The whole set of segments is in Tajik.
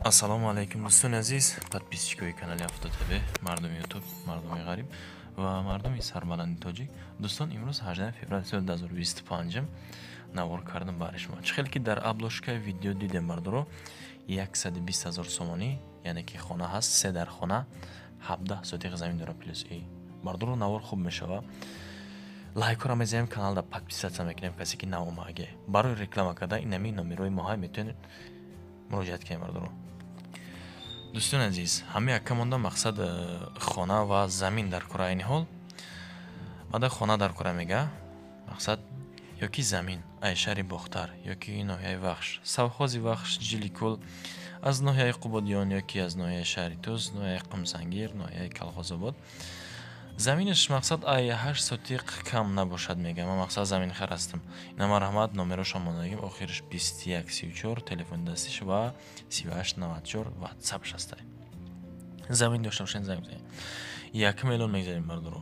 Ассалому алайкум, дӯстони азиз, подписчикои канали Авто ТВ, мардуми Ютуб, мардуми ғариб ва мардуми сарбаланди тоҷик. Дӯстон, имрӯз 18 феврали соли 2025 навор кардам барои шумо. Чӣ хел ки дар обложкаи видео дидем, бардоро, 120 ҳазор сомонӣ, яъне ки хона ҳаст, се дар хона, 17 сотиқ замин дора плюс и. Бардоро, навор хуб мешава. Лайкҳоро мезанем, каналда подписаться мекунем, касе ки нав омаге. Барои реклама карда инами номерои моҳай метавонед муроҷиат кунем, бардоро. Дӯстони азиз, ҳама якка монда, мақсад хона ва замин дар кора. Айни ҳол мада хона дар кора мега, мақсад ёки замин ай шаҳри Бохтар ёки ноҳияи Вахш, совхози Вахш, Ҷиликул, аз ноҳияи Қубодиён ёки аз ноҳияи шаҳри Тӯз, ноҳияи Қумсангир, ноҳияи Калхозобод. Заминаш, мақсад, ай 8 сотиқ кам набошад, мега. Ман, мақсад, заминхар ҳастам. Ина, марҳамат, номерошон мондагим, охираш 2134 телефони дастиш ва 3894 ватсапш ҳастай. Замин дошта бошен, занг бизанед. Якум эълон мегзарем, бардоро.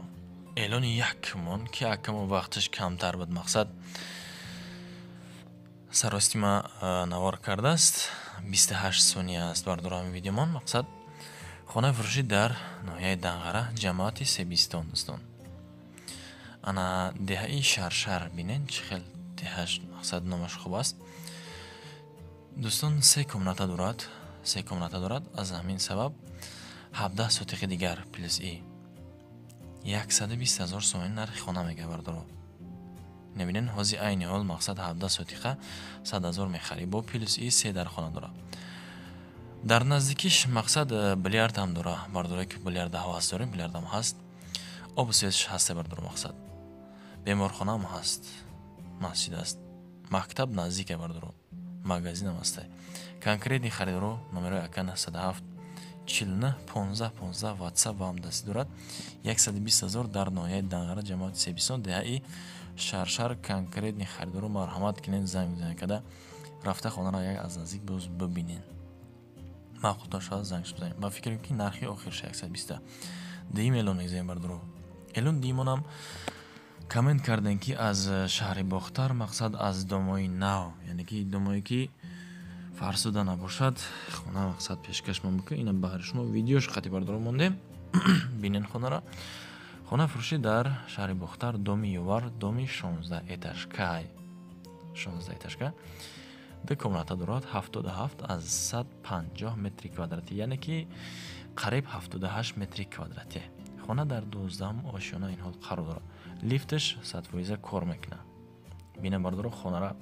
Эълони якумон, ки акамон вақташ камтар буд, мақсад, сарости ма навор кардааст, 28 сония аст, бардоро, ҳамин видеомон. Мақсад, хонаи фурӯшӣ дар ноҳияи Данғара, ҷамоати Себистон. Дӯстон, ана деҳаи Шаршар, бинед, чӣ хел деҳаш, мақсад, номаш хуб аст. Дӯстон, се комната дорад, се комната дорад. Аз ҳамин сабаб 17 сотиқи дигар плюс и 120 ҳазор сомонӣ нархи хона мега, бардоро. Небинен, ҳози айни ҳол, мақсад, 17 сотиқа 100 ҳазор мехарӣ, бо плюс и се дар хона дорад. Дар наздикиш, мақсад, билярд ҳам дора. Бардоре ки билярда ҳавас дорем, билярдам ҳаст, обу светш ҳасте, бардоро. Мақсад, беморхонаам ҳаст, масҷид аст, мактаб наздике, бардоро, магазинам ҳастай. Конкретный харидоро номерои ака 907 49 15 15, ватсап ва ҳамдастӣ дорад. 120 ҳазор дар ноҳияи Данғара, ҷамоати Себистон, деҳаи Шаршар. Конкретный харидоро марҳамат кунед, занг бизанед, када рафта хонаро як аз наздик боз бибинед. Маъқултон шавад, зангш бизанед. Ба фикрам, ки нархи охирша 120. Дуюм эълон мегзарем, бардоро. Эълон дуюмонам коммент кардем, ки аз шаҳри Бохтар, мақсад, аз домои нав, яъне ки домое ки фарсуда набошад, хона, мақсад, пешкашмон бикун. Ина баҳри шумо видеош қати, бардоро, мондем, бинен хонара. Хона фурӯшӣ дар шаҳри Бохтар, доми Ёвар, доми 16 этажкай, 16 этажка, ду комната дорад, 77 аз 150 метри квадратӣ, яъне ки қариб 78 метри квадратӣ. Хона дар 12-ум ошёна ин ҳол қарор дорад, лифташ 100% кор мекунад. Бина, бардоро, хонара,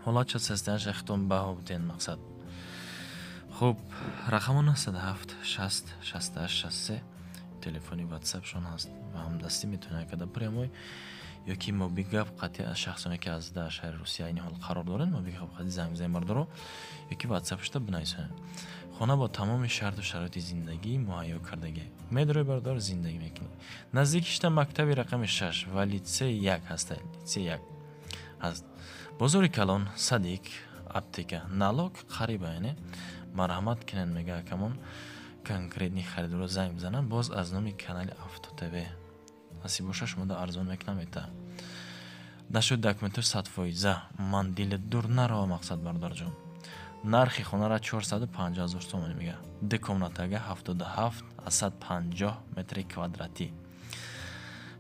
ҳолат ча состоянияш, хитон баҳо бутен. Мақсад, хуб, рақамо 907 60 68 63, телефони ватсапшон ҳаст ва ҳамдастӣ метавонед карда прямой ёки мобигап қатъи аз шахсоне ки аз дар шаҳри Русия айни ҳол қарор доранд, мобигап қатъи занг бизанед, бардоро, ёки ватсапшда бинависонед. Хона бо тамоми шарту шароити зиндагӣ муҳайё кардагӣ. Медрои, бардор, зиндагӣ мекунӣ. Наздикишта мактаби рақами 6 ва литсеи 1 ҳаста, литсеи 1 ҳаст, бозори калон, садик, аптека, налог қариба. Яъне марҳамат кунед, мега акамон. Конкретный харидоро занг бизананд, боз аз номи канали Авто ТВ насиб боша, шумода арзон мекунам. Эта нашуд, документош 100%. Ман дилет дур нарава, мақсад, бародарҷон. Нархи хонара 450 ҳазор сомонӣ мега. Ду комнатага, 77 аз 150 метри квадратӣ.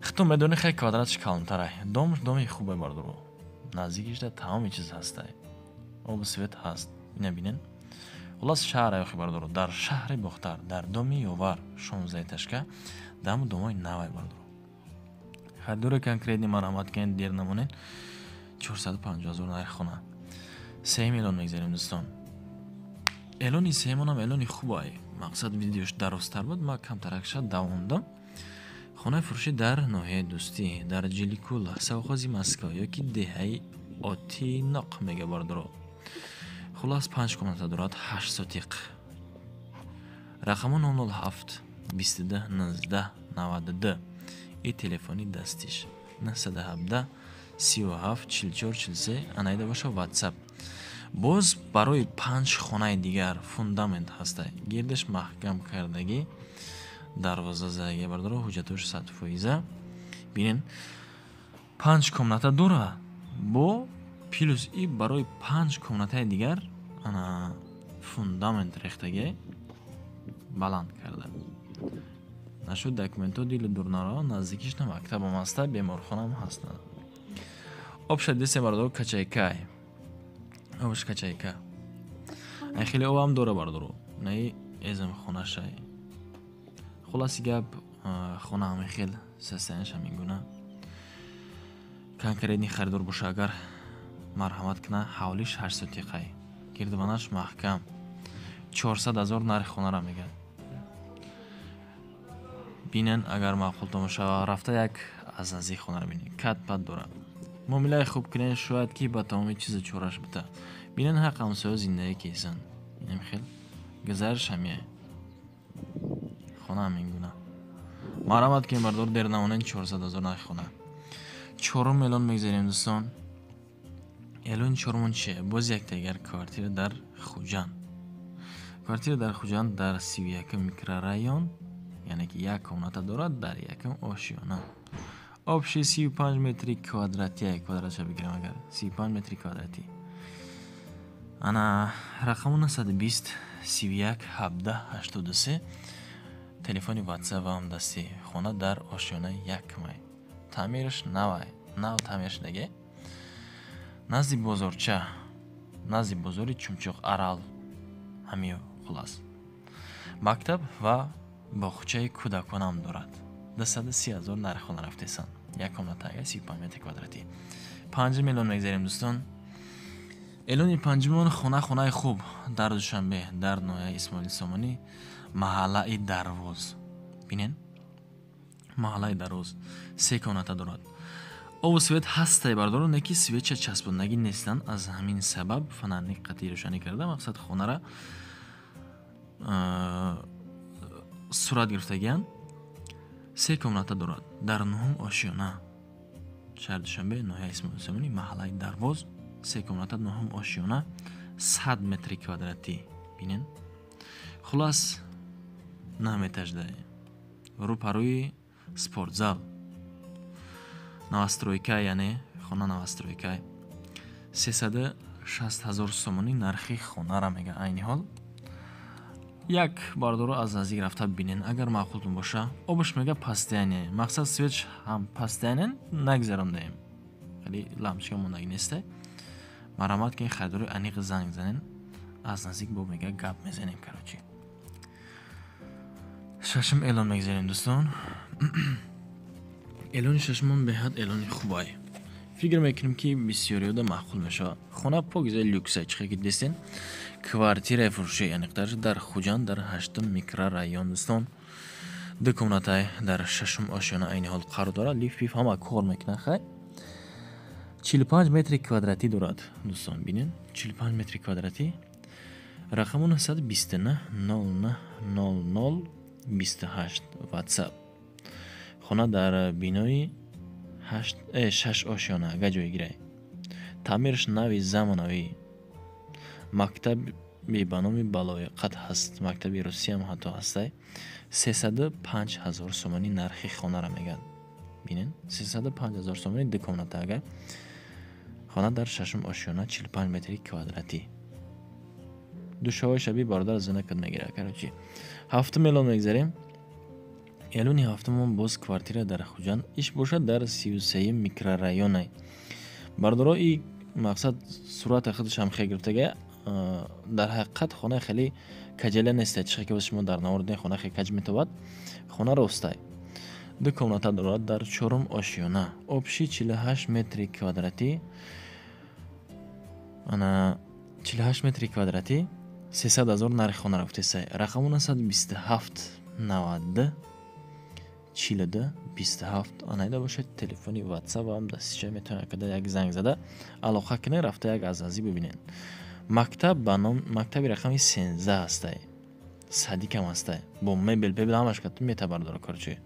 Хитон медонӣ, хеле квадратш калонтарай. Дом доми хубе, бардоро, наздикишда тамоми чиз ҳастай, обу свет ҳаст. Ина бинен, хуллас, шаҳр охи, бардоро, дар шаҳри Бохтар, дар доми Ёвар, 16 этажка, даму домои навай, бардоро. Харидори конкретный марҳамат кунед, дер намонед. 450 ҳазор нархи хона. Сеюм эълон мегзарем, дӯстон. Эълони сеюмонам эълони хубай. Мақсад, видеош дарозтар буд, ма камтаракша давондам. Хонаи фурӯшӣ дар ноҳияи Дӯстӣ, дар Ҷиликул, совхози Москва ёки деҳаи Отиноқ мега, бардоро. Хуллас, панҷ комната дорад, 8 сотиқ. Рақамо 007 22 19 92 и телефони дастиш, 917 37 44 43, анаида боша ватсап. Боз барои панҷ хонаи дигар фундамент ҳастай, гирдаш маҳкам кардагӣ, дарвоза задаги, бардоро, ҳуҷҷатош 100%. Бинен, панҷ комната дора, бо плюс и барои панҷ комнатаи дигар ана фундамент ҳастай, гирдаш маҳкам кардагӣ. Фундамент рехтагӣ баланд карда. Нашуд документҳо дилу дур наро, наздикиш на мактабам ҳаста, беморхонаам ҳаст. Обша десе бардоро качайкай. Обш качайка. Ай хеле обам дора бардоро. Наи эзам хонашай. Хулоси гап, хона ҳамин хел состоянияш ҳамин гуна. Конкретный харидор боша агар марҳамат кина, ҳавлиш 8 сотиқай. Гирдбанаш маҳкам. 400 000 нархи хонара мегӯяд. Бинен, агар маъқултон бошад, рафта як аз наздик хонара бинед. Кат пат дорад. Муомилаи хуб кунед, шояд ки ба тамоми чизу чораш бита. Бинен, ҳақ ҳамсоя зиндагӣ кесан. Инам хел гузариш ҳамияй. Хона ҳамин гуна. Марҳамат кунед бардор, дер намонед, 400 000 нархи хона. Чорум эълон мегзарем дӯстон. Эълони чорумон чие? Боз як дигар квартира дар Хуҷанд. Квартира дар Хуҷанд дар 31 микрорайон, яъне ки як комната дорад дар якум ошёна. Общий 35 метри квадратӣ, квадратша бигирам агар 35 метри квадратӣ. Ана рақаму 920 31 17 83 телефони WhatsApp ам дасти. Хона дар ошёнаи якмай. Таъмираш навай, нав таъмир шудаге. Назди бозорча, назди бозори Чумчуқ Арал ҳамиё хулас. Мактаб ва боғчаи кӯдаконам дорад. 230 000 нархи хона рафтесан. Як комната ага 35 метр квадратӣ. 5 миллион мегзарем дӯстон. Эълони панҷумон хона, хонаи хуб дар Душанбе, дар ноҳияи Исмоили Сомонӣ, маҳаллаи Дарвоз. Бинен, маҳаллаи Дарвоз се комната дорад. Обу свет ҳастай бардоро, не ки светча часпондагӣ нестанд, аз ҳамин сабаб фонарник қатъи рӯшанӣ карда, мақсад хонара сурат гирифтагианд. Се комната дорад дар нуҳум ошёна, шаҳри Душанбе, ноҳияи Исмоили Сомонӣ, маҳаллаи Дарвоз, се комната, нуҳум ошёна, 100 метри квадратӣ. Бинен, хулас наметажда, рӯпарӯи спортзал, новостройка, яъне хона новостройка. 360 000 сомонӣ нархи хонара мега айни ҳол. Як бардоро аз наздик рафта бинен, агар маъқултон боша. Обаш мега постояние, мақсад свет ҳам постоянен нагзарондаем, хеле лампочка мондагӣ несте. Марҳамат ки харидори аниқ занг занен, аз наздик бо мега гап мезанем. Короче, шашум эълон мегзарем дӯстон. Эълони шашумон беҳад эълони хубай. Фикр мекунем ки бисёриёда маъқул мешавад. Хона покиза люкса, чихе ки дидестен, квартираи фурӯшӣ, аниқтараш дар Хуҷанд, дар ҳаштум микрорайон дӯстон. Ду комнатай дар шашум ошёна айни ҳол қарор дорад. Лифт пиф ҳама кор мекунад. Хай 45 метри квадратӣ дорад дӯстон, бинен, 45 метри квадратӣ. Рақаму 929 09 00 28 WhatsApp. Хона дар бинои 6 ошёна ага ҷойгирай. Таъмираш нави замонавӣ. Мактаби ба номи Балоиқат ҳаст, мактаби русиям ҳатто ҳастай. 305 000 сомонӣ нархи хонара мегӯяд. Бинен, 305 000 сомонӣ ду комната ага. Хона дар шашум ошёна, 45 метри квадратӣ. Душавои шаби бародар занакат мегирад. Короче, ҳафтум эълон мегзарем. Эълони ҳафтумон боз квартира дар Хуҷанд, иш бошад дар 33 микрорайонай. Бардоро, и мақсад сурата худаш ҳам хел гирифтага, дар ҳақиқат хона хеле каҷала нестай. Чихе ки шумо дар навор дидем, хона хеле каҷ метавад. Хона ростай. Ду комната дорад дар чорум ошёна. Общий 48 метри квадратӣ. Ана 48 метри квадратӣ, 300 000 нархи хона рафтесай. Рақаму 927 92 42 27 анайда бошад телефони WhatsApp ам дастича, метавонед када як занг зада алоқа кунед, рафта як аз наздик бибинед. Мактаб ба ном мактаби рақами 13 ҳастай. Садикам ҳастай. Бо мебел пебел ҳамаш кату метабардора. Короче,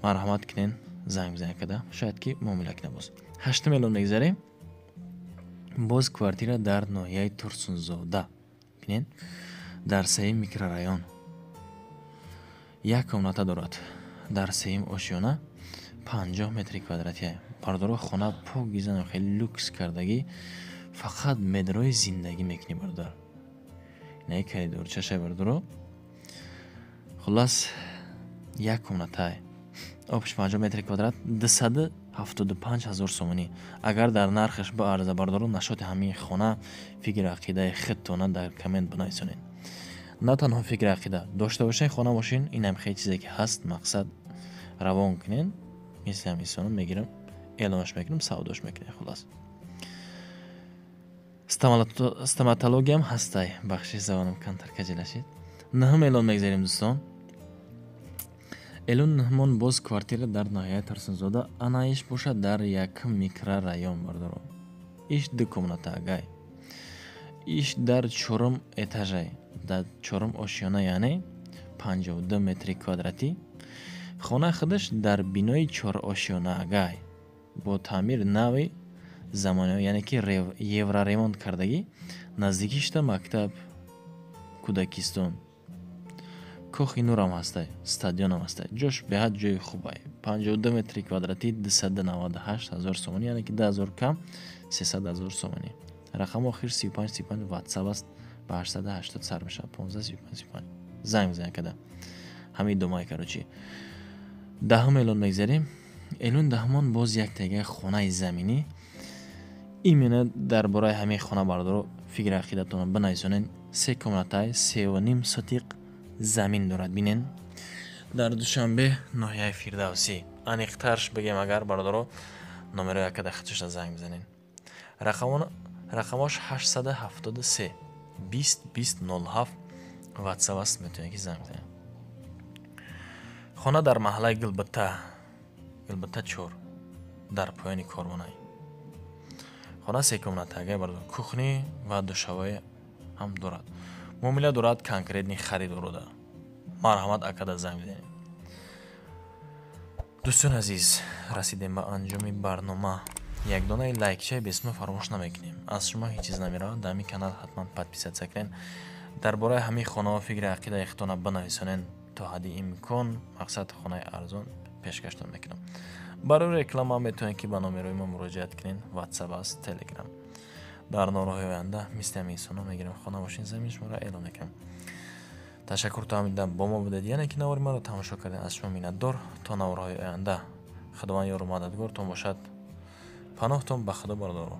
марҳамат кунен, занг бизанед када, шояд ки муомила кунед боз. Ҳаштум эълон мегзарем. Боз квартира дар ноҳияи Турсунзода. Бинен, дар сеюм микрорайон. Як комната дорад дар сеюм ошёна, 50 метри квадратӣ. Бардоро, хона покиза, хеле люкс кардагӣ. Фақат медрои зиндагӣ мекунӣ, бародар. Инаи коридорчашай, бародаро. Хуллас, як комнатай. Общий 50 метри квадрат, 275 ҳазор сомонӣ. Агар дар нархаш баарза, бародаро, нашоти ҳамин хона фикри ақидаи худтона дар коммент бинависонед. На танҳо фикри ақида дошта бошед, хона мошин, инам хеле чизе ки ҳаст, мақсад равон кунед, мисли ҳам инсоно мегирам, эълонаш мекунам, савдош мекунем, хуллас. Стоматологиям ҳастай. Бахшиш, забонам камтар каҷилашид. Нӯҳум эълон мегзарем, дӯстон. Эълон нӯҳмон боз квартира дар ноҳияи Турсунзода, ана иш бошад дар якум микрорайон, бародаро. Иш ду комната агай. Иш дар чорум этажай, дар чорум ошёна, яъне 52 метри квадратӣ. Хона худаш дар бинои чорошёна агай бо таъмир нави замонави, яъне ки евроремонт кардагӣ. Наздикишта мактаб, кӯдакистон, Кохи Нурам ҳастай, стадионам ҳастай. Ҷош беҳад ҷои хубай. 52 метри квадратӣ, 298 ҳазор сомонӣ, яъне ки 10 000 кам, 300 ҳазор сомонӣ. Рақами охир 35 35 ватсап аст, ба 880 сар мешавад, 15 35 35 занг бизанед када. Ҳамин домай, короче. Даҳум эълон мегзарем. Эълон даҳумон боз як тегаи хонаи заминӣ. Именно дар бораи ҳамин хона, бародаро, фикри ақидатонро бинависонед. Се комнатай, 3,5 сотиқ замин дорад, бинен. Дар Душанбе, ноҳияи Фирдавсӣ. Аниқтарш бигем агар, бародаро, номеро якада хатишта занг бизанед. Рақамош 873 20 20 07 ватсап аст, метавонед ки занг бизанед. Хона дар маҳаллаи Гулбита, Гулбита 4, дар поёни корвонай. Хона се комната агай, бародаро, кухни ва душавоя ҳам дорад. Муомила дорад конкретный харидорода. Марҳамат, акада занг бизанед. Дӯстони азиз, расидем ба анҷоми барнома. Як донаи лайкчаи бесма фаромӯш намекунем. Аз шумо ҳеҷ чиз намеравад. Дар ҳамин канал ҳатман подписаться кунед. Дар бораи ҳамин хонаҳо фикри ақидаи худтона бинависонед. То ҳадди имкон мақсад хонаи арзон пешкаштон мекунам. Барои реклама метавонед ки ба номерои мо муроҷиат кунед. Ватсап аст, Телеграм. Дар наворҳои оянда мисли ҳамин инсонҳо мегирам хона мошин замин шуморо эълон мекунам. Ташаккур, то ҳамин дам бо мо будед, яъне ки навори маро тамошо кардед. Аз шумо миннатдор. То наворҳои оянда Худованд ёру мададгортон бошад. Паноҳтон ба Худо, бародаро.